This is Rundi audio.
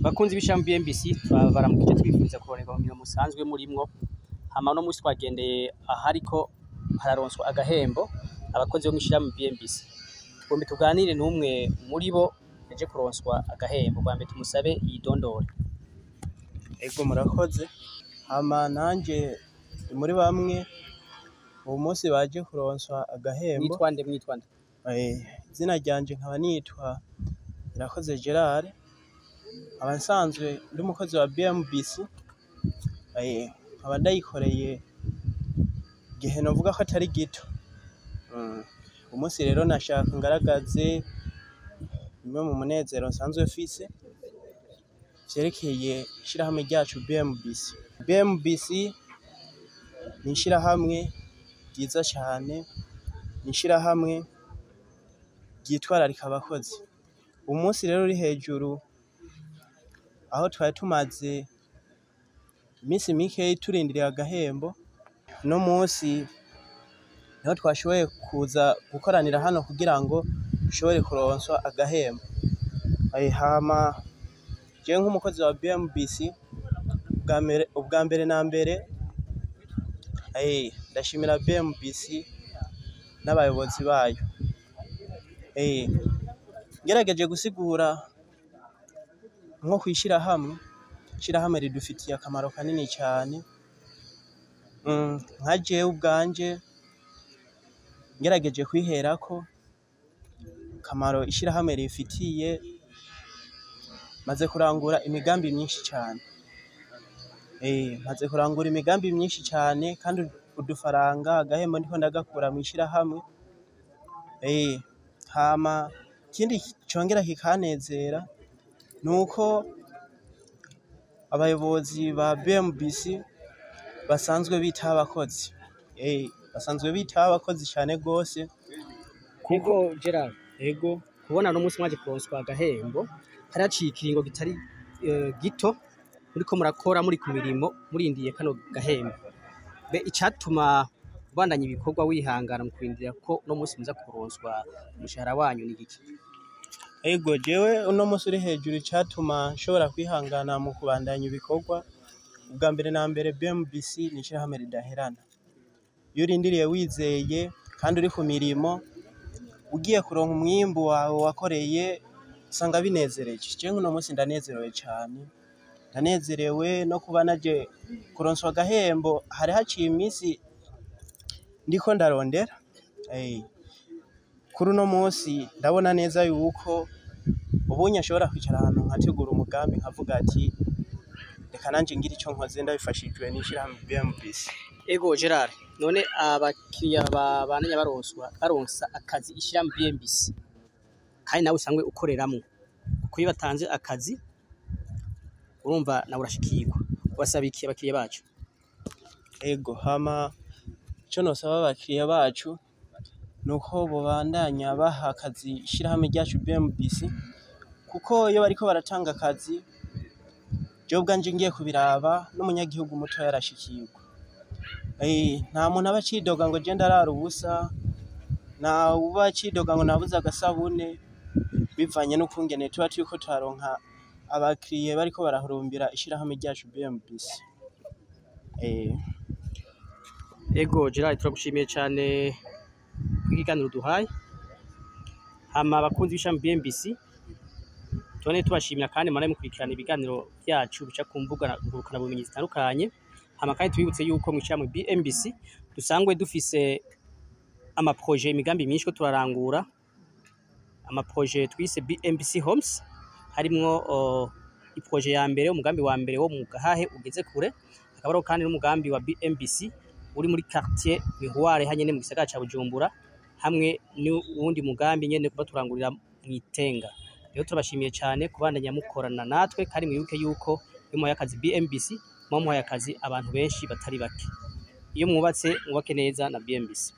Bakunzi b'ishami BMBC, baramukije, tubifuriza kuroranirwa mu mirimo musanzwe murimwo. Hama uno musi twagendeye ahariko hararonswa agahembo abakozi bo mw'ishirahamwe BMBC. Tugombe tuganire n'umwe muri bo yaje kuronswa agahembo. Bwa mbere tumusabe yidondore. Ego, murakoze. Hama nanje ndi muri bamwe uwu munsi baje kuronswa agahembo. Mwitwa nde, mwitwa nde? Izina ryanje nkaba nitwa Irakoze Gerard, nkaba nsanzwe ndi umukozi wa BMBC, nkaba ndayikoreye igihe novuga ko atari gito. Umunsi rero nashaka ngaragaze bimwe mu munezero nsanzwe mfise vyerekeye ishirahamwe ryacu BMBC. BMBC ni ishirahamwe ryiza cane, ni ishirahamwe ryitwararika abakozi. Umunsi rero uri hejuru, aho twari tumaze imisi mikeyi turindiriye agahembo, uno musi niho twashoboye kuza gukoranira hano kugira ngo dushobore kuronswa agahembo. Hama jewe nk'umukozi wa BMBC, ubwa mbere na mbere ndashimira BMBC n'abayobozi bayo. Ngerageje gusigura nko kw'ishirahamwe, ishirahamwe ridufitiye akamaro kanini cane, nka jewe ubwanje ngerageje kwiherako akamaro ishirahamwe rimfitiye, maze kurangura imigambi myinshi cane. Maze kurangura imigambi myinshi cane, kandi udufaranga, agahembo ndiko ndagakura mw'ishirahamwe. Hama ikindi congera kikanezera nuko abayobozi ba BMBC basanzwe bitaho abakozi. Basanzwe bitaho abakozi cane gose. Kuko Gerard, Ego. kubona uno musi mwaje kuronswa agahembo, hari haciye ikiringo kitari gito muriko murakora, muri ku mirimo, murindiye kano gahembo. Be icatuma ubandanya ibikorwa, wihangana mu kurindira ko uno musi muza kuronswa umushahara wanyu, ni igiki? Ego, jewe uno musi uri hejuru, icatuma nshobora kwihangana mu kubandanya ibikorwa, ubwa mbere na mbere BMBC ni ishirahamwe ridaherana. Iyo urindiriye wizeye kandi uri ku mirimo, ugiye kuronka umwimbu wawe wakoreye, usanga binezereje. Jewe uno musi ndanezerewe cane, ndanezerewe no kuba naje kuronswa agahembo hari haciye imisi ndiko ndarondera. Kuri uno musi ndabona neza yuko ubunye nshobora kwicara ahantu nkategura umugambi, nkavuga ati: "Reka nanje ngire ico nkoze ndabifashijwe n'ishirahamwe BMBC." Ego Gerard, none abakiriya babandanya baronswa, baronsa akazi ishirahamwe BMBC, kandi nawe usanzwe ukoreramwo, kuko iyo batanze akazi urumva nawe urashikirwa, ubasaba iki abakiriya bacu? Ego, hama ico nosaba abakiriya bacu nuko bobandanya baha akazi ishirahamwe ryacu BMBC, kuko iyo bariko baratanga akazi, jewe ubwanje ngiye kubiraba, n'umunyagihugu mutoya arashikirwa. Nta muntu aba acidoga ngo je ndarara ubusa, ntawuba acidoga ngo nabuze agasabune, bivanye n'ukungene tuba turiko turaronka abakiriya bariko barahurumbira ishirahamwe ryacu BMBC. Ego Gerard, turagushimiye cane kw'ikiganiro duhaye. Hama abakunzi b'ishami BMBC, tubone tubashimira kandi murabe mukurikirana ibiganiro vyacu bica ku mbuga ngurukanabumenyi zitandukanye. Hama kandi tubibutse yuko mw'ishirahamwe BMBC dusanzwe dufise ama projets, imigambi myinshi ko turarangura, ama projets twise BMBC Homes, harimwo i projet ya mbere, umugambi wa mbere wo mu Gahahe ugeze kure, hakaba hariho kandi n'umugambi wa BMBC uri muri quartier Miroir hanyene mu gisagara ca Bujumbura, hamwe n'uwundi mugambi nyene kuba turangurira mw'Itenga. Rero turabashimiye cane kubandanya mukorana natwe, kandi mwibuke yuko iyo muhaye akazi BMBC, muba muhaye akazi abantu benshi batari bake. Iyo mwubatse, mwubake neza na BMBC.